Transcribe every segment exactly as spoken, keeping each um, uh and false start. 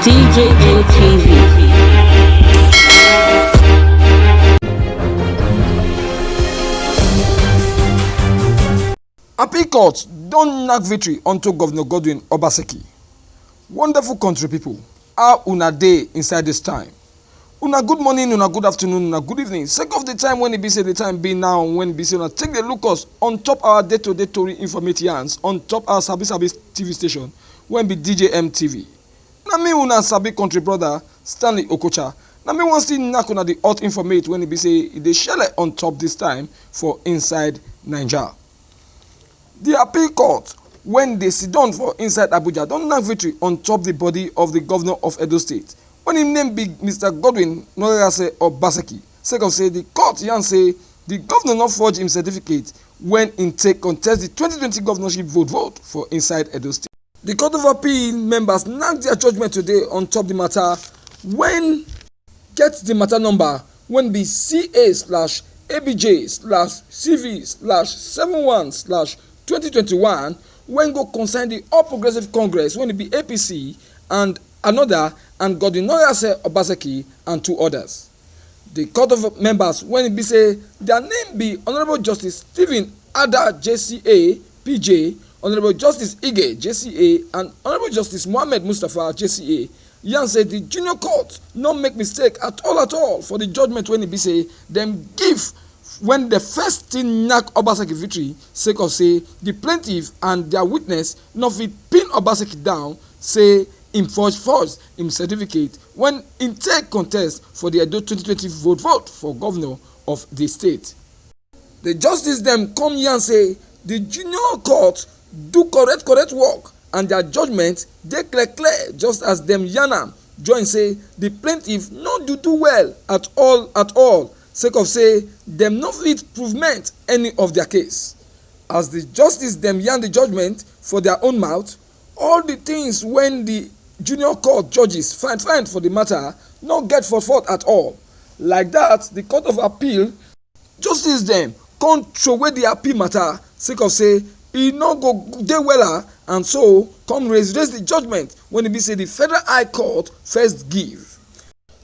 T J N T V. Appeal Court don knack victory unto Governor Godwin Obaseki. Wonderful country people, how una dey inside this time? Una good morning, una good afternoon, una good evening. Sake of the time when e be say the time be now, when e be say una take the look us on top our day-to-day tori informate yarns on top our sabi sabi T V station, when be D J M T V. Na me una sabi country brother Stanley Okocha. Na me wan still knack una the hot informate when e be say e dey shele on top this time for inside Naija. The appeal court when dey sit down for inside Abuja don knack victory on top the body of the governor of Edo State when im name be Mister Godwin Nogagase Obaseki, sake of say the court yarn say the governor no forge im certificate when im take contest the twenty twenty governorship vote vote for inside Edo State. The Court of Appeal members knack their judgment today on top the matter when get the matter number when be C A slash A B J slash C V slash seven one slash twenty twenty-one, when go concern the All Progressive Congress when e be A P C and another and Godwin Noyase Obaseki and two others. The court of members when e be say their name be Honorable Justice Stephen Ada J C A P J, Honorable Justice Ige J C A and Honorable Justice Mohammed Mustapha J C A yarn say the junior court no make mistake at all at all for the judgment when e be say dem give when the first thing knack Obaseki victory, sake of say the plaintiff and their witness no fit pin Obaseki down, say im forge forge im certificate when im take contest for the Edo twenty twenty vote vote for governor of the state. The justice dem come yarn say the junior court do correct correct work and their judgment dey clear clear just as dem yarn am join say the plaintiff no do too well at all at all, sake of say dem no fit provement any of their case. As the justice dem yarn the judgment for their own mouth, all the things when the junior court judges find find for the matter no get for fault at all. Like that, the Court of Appeal justice dem come throway the appeal matter, sake of say e no go dey wella, and so come raise raise the judgment when e be say the Federal High Court first give.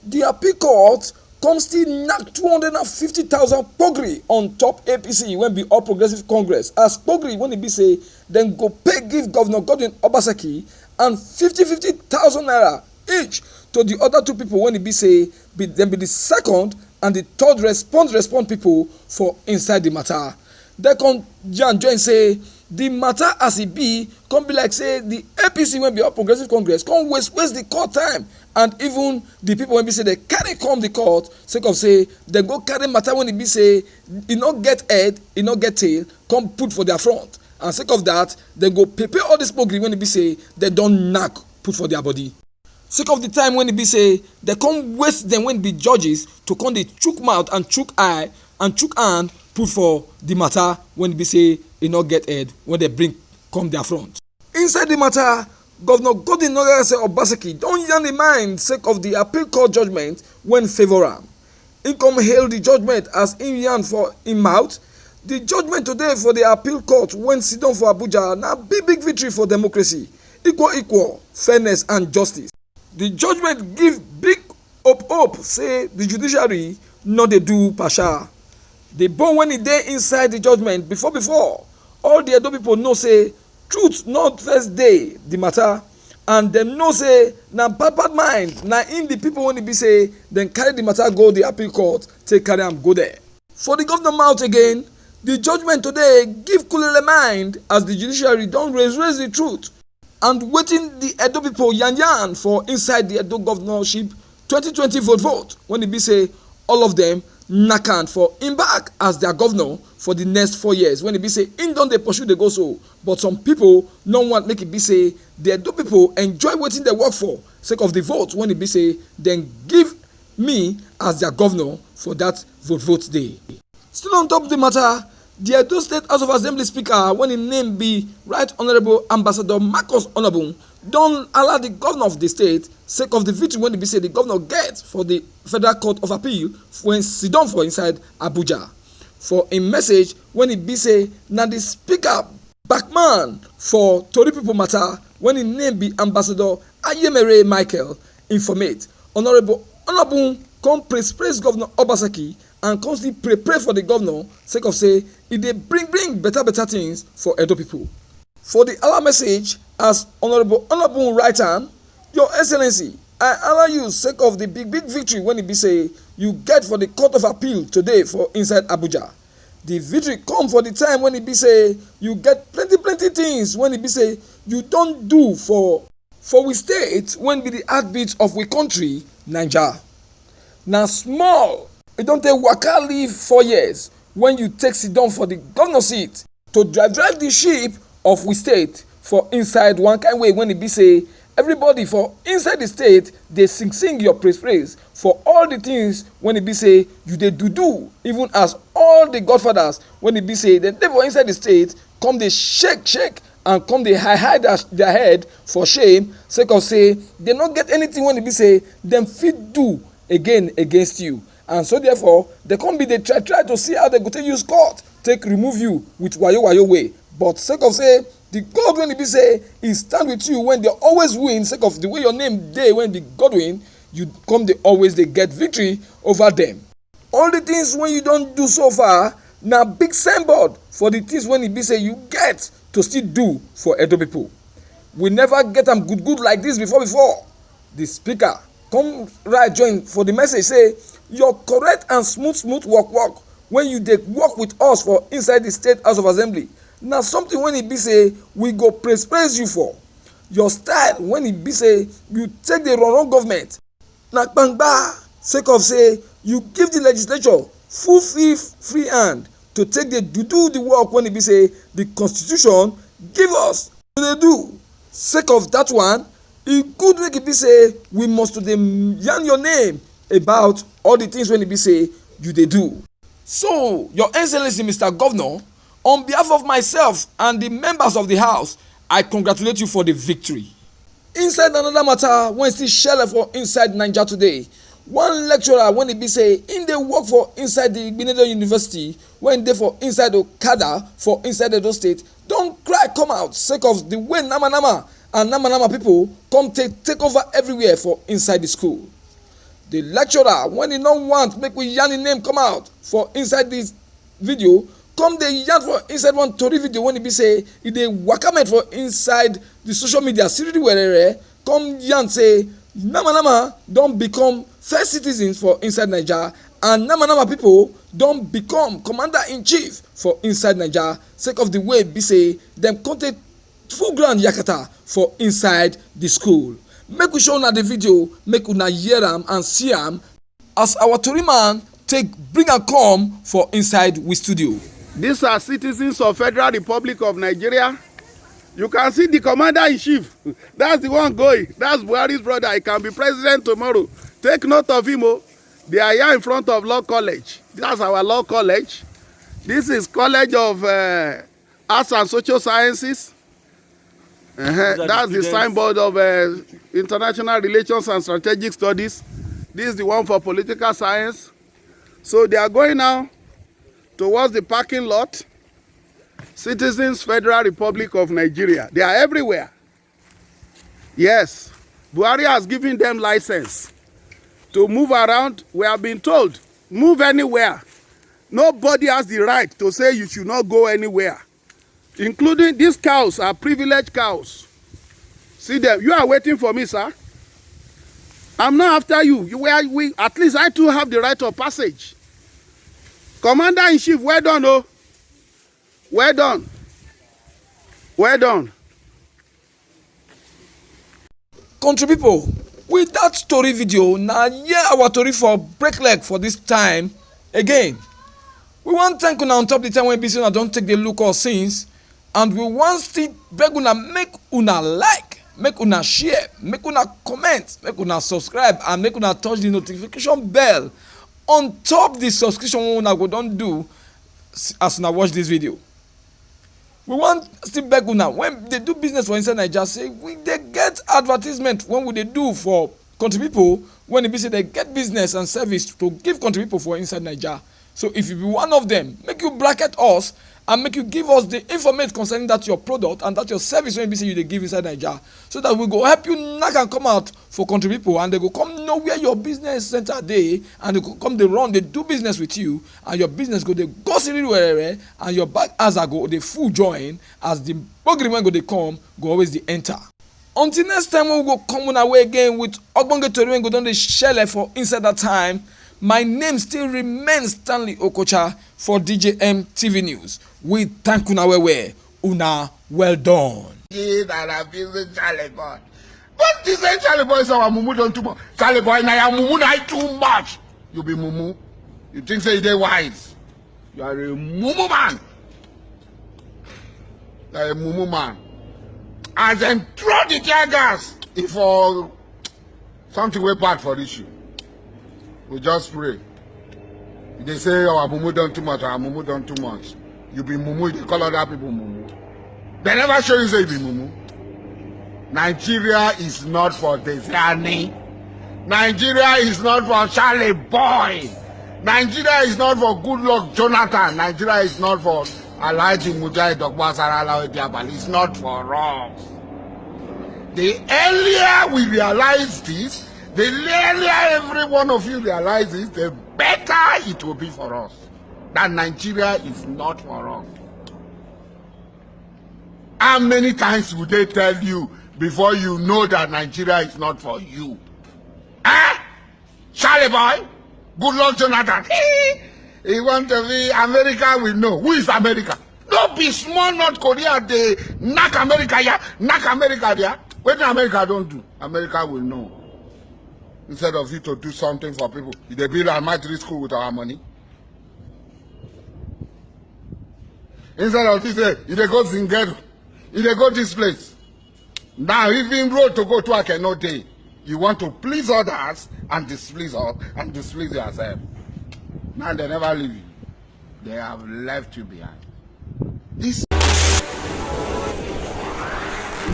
The appeal court come still knack two hundred and fifty thousand pogri on top A P C when be All Progressive Congress, as pogri when e be say dem go pay give Governor Godwin Obaseki and fifty fifty thousand naira each to the other two people when e be say be, dem be the second and the third response response people for inside the matter. Dem come yarn join say the matter as e be come be like say the A P C wey be All Progressive Congress come waste waste the court time and even the people wey be say dem carry come the court, sake of say dem go carry matter wey e be say e no get head, e no get tail, come put for their front, and sake of that dem go pay pay all this pogri wey e be say dem don knack put for their body. Sake of the time when e be say dem come waste dem wey be judges to come dey chook mouth and chook eye and chook hand put for the matter wey e be say e no get head wey dem bring come their front. Inside the matter, Governor Godwin Nogayase Obaseki don yarn im mind sake of the appeal court judgment wey favour am. Im come hail the judgment as im yarn for im mouth. The judgment today for the appeal court wey sit down for Abuja na big big victory for democracy, equal equal, fairness and justice. The judgment give big hope hope say the judiciary no dey do partial. The bone wey e dey inside the judgment before before, all the Edo people know say truth no first dey the matter, and dem know say na bad bad mind na im the people wey e be say dem carry the matter go the appeal court take carry am go there. For the governor mouth again, the judgment today give kulele mind as the judiciary don raise raise the truth and wetin the Edo people yarn yarn for inside the Edo governorship twenty twenty vote vote wey e be say all of them knack am for im back as their governor for the next four years wey e be say im don dey pursue dey go so, but some people no want make e be say the Edo people enjoy wetin dem work for sake of the vote wey e be say dem give me as their governor for that vote vote day. Still on top of the matter, the Edo State House of Assembly Speaker wey im name be Right Honourable Ambassador Marcus Onobun don allow the governor of the state sake of the victory wey e be say the governor get for the Federal Court of Appeal wey sit down for inside Abuja. For im message wey e be say na the speaker Backman for tori pipo mata, wen im name be Ambassador Ayemere Michael, informate Honourable Onobun come praise praise Governor Obaseki and come still pray pray for di governor sake of say e dey bring bring beta beta tins for Edo pipo. For di hala message, as Honourable Onobun write am, Your Excellency, I hala you sake of di big big victory wey e be say you get for di Court of Appeal today for inside Abuja. Di victory come for di time wey e be say you get plenty plenty tins wey e be say you don do for for we state wey be di heartbeat of we country, Naija. Na small e don take waka leave four years wen you take sit down for di governor seat to drive drive di ship of we state for inside one kind way wey e be say everybody for inside di state dey sing sing your praise praise for all di tins wey e be say you dey do do, even as all di godfathers wey e be say dem dey for inside di state come dey shake shake and come dey high high their, their head for shame sake of say dem no get anytin wey e be say dem fit do again against you. And so therefore dem come be dey try try to see how dem go take use court take remove you with wayo wayo way, but sake of say di God wey e be say e stand with you when dey always win sake of di way your name dey wey be Godwin, you come dey always dey get victory over dem. All di tins wey you don do so far na big signboard for di tins wey e be say you get to still do for Edo pipo. We neva get am good good like dis before before. Di speaker come write join for di message say your correct and smooth smooth work work wey you dey work with us for inside di State House of Assembly na something wey e be say we go praise praise you for. Your style wey e be say you take dey run run government na kpangba sake of say you give di legislature full free free hand to take dey do do di work wey e be say di constitution give us to dey do. Sake of dat one, e good make e be say we must to dey yarn your name about all di tins wey e be say you dey do. So, Your Excellency Mister Governor, on behalf of myself and di members of di House, I congratulate you for di victory. Inside anoda mata wey still shele for inside Naija today, one lecturer wey e be say im dey work for inside di Igbenedion University wey dey for inside Okada for inside Edo State don cry come out sake of di way nama nama and nama nama pipo come take take over everywhere for inside di school. Di lecturer wey e no want make we yarn im name come out for inside dis video come dey yarn for inside one tori video wey e be say e dey waka men for inside di social media siriri werere come yarn say nama nama don become first citizens for inside Naija and nama nama pipo don become commander in chief for inside Naija sake of di way be say dem come take full ground yakata for inside di school. Make we show una di video make una hear am and see am as our tori man take bring am come for inside we studio. These are citizens of Federal Republic of Nigeria. You can see the commander in chief. That's the one going. That's Buhari's brother. He can be president tomorrow. Take note of him. Oh. They are here in front of Law College. That's our Law College. This is College of uh, Arts and Social Sciences. Uh-huh. That's the signboard of uh, International Relations and Strategic Studies. This is the one for Political Science. So they are going now towards the parking lot. Citizens Federal Republic of Nigeria. They are everywhere. Yes. Buhari has given them license to move around. We have been told, move anywhere. Nobody has the right to say you should not go anywhere, including these cows are privileged cows. See them. You are waiting for me, sir. I'm not after you. You were we. At least I too have the right of passage. Commander in chief, well done, oh, well done, well done. Country people, with that story video, na here our tori for break leg for this time again. We wan thank una on top the time wey be say una don take dey look us since, and we wan still beg una make una like, make una share, make una comment, make una subscribe, and make una touch the notification bell on top the subscription wey una go don do s- as una watch this video. We wan still beg una wey dey do business for inside Naija say we dey get advertisement wey we dey do for country people wey e be say dey get business and service to give country people for inside Naija. So if you be one of them, make you bracket us and make you give us the informate concerning that your product and that your service wey be say you dey give inside Naija, so that we go help you knack and come out for country people, and they go come know where your business center dey, and they go come dey run, dey do business with you, and your business go dey go siriri werere, and your bag aza go dey full join, as the gbogiri wey go dey come go always dey enter. Until next time, we go come una way again with ogbonge tori wey go don dey shele for inside that time. My name still remains Stanley Okocha for D J M T V News. We thank una well well. Una well done. Kid and abusing Charlie Boy. But this ain't Charlie Boy, so our mumu don't too much. Charlie Boy, now your mumu not too much. You be mumu. You think say they wise? You are a mumu man. You are a mumu man. As them throw the tear gas, if all something way bad for this you, we just pray. They say our mumu done too much, our mumu done too much. You be mumu, they call other people mumu. They never show you say you be mumu. Nigeria is not for Desiani. Nigeria is not for Charlie Boy. Nigeria is not for Good Luck Jonathan. Nigeria is not for Alhaji Mujahid Dogba Sarala Diabali. It's not for us. The earlier we realize this, the earlier every one of you realize it, the better it will be for us. That Nigeria is not for us. How many times would they tell you before you know that Nigeria is not for you? Eh? Charlie Boy, Good Luck Jonathan. He want to be America, we know. Who is America? No be small North Korea, they knock America here, knock America there. What America don't do, America will know. Instead of you to do something for people, they build Almaty school with our money. Instead of this, eh, you dey go Zingero, you dey go this place. Now even road to go to Akeno dey. You want to please others and displease us and displease yourself. Now they never leave you. They have left you behind. This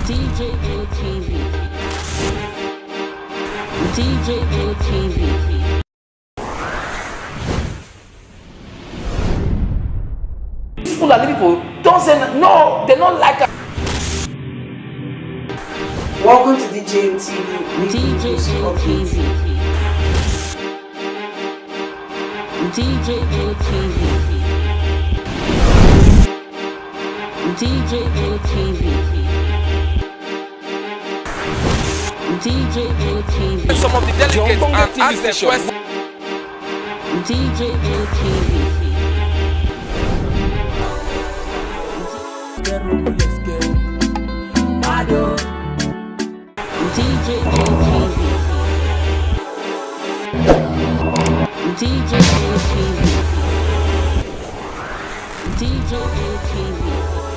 D J N T V. D J N T V. These Fulani people don't say n-, no, they don't like us. Welcome to D J N T V weekly news update. D J N T V. D J N T V. D J N T V. D J N T V. Some of the delegates and ask them questions. D J N T V. D J N T V. D J N T V. D J N T V.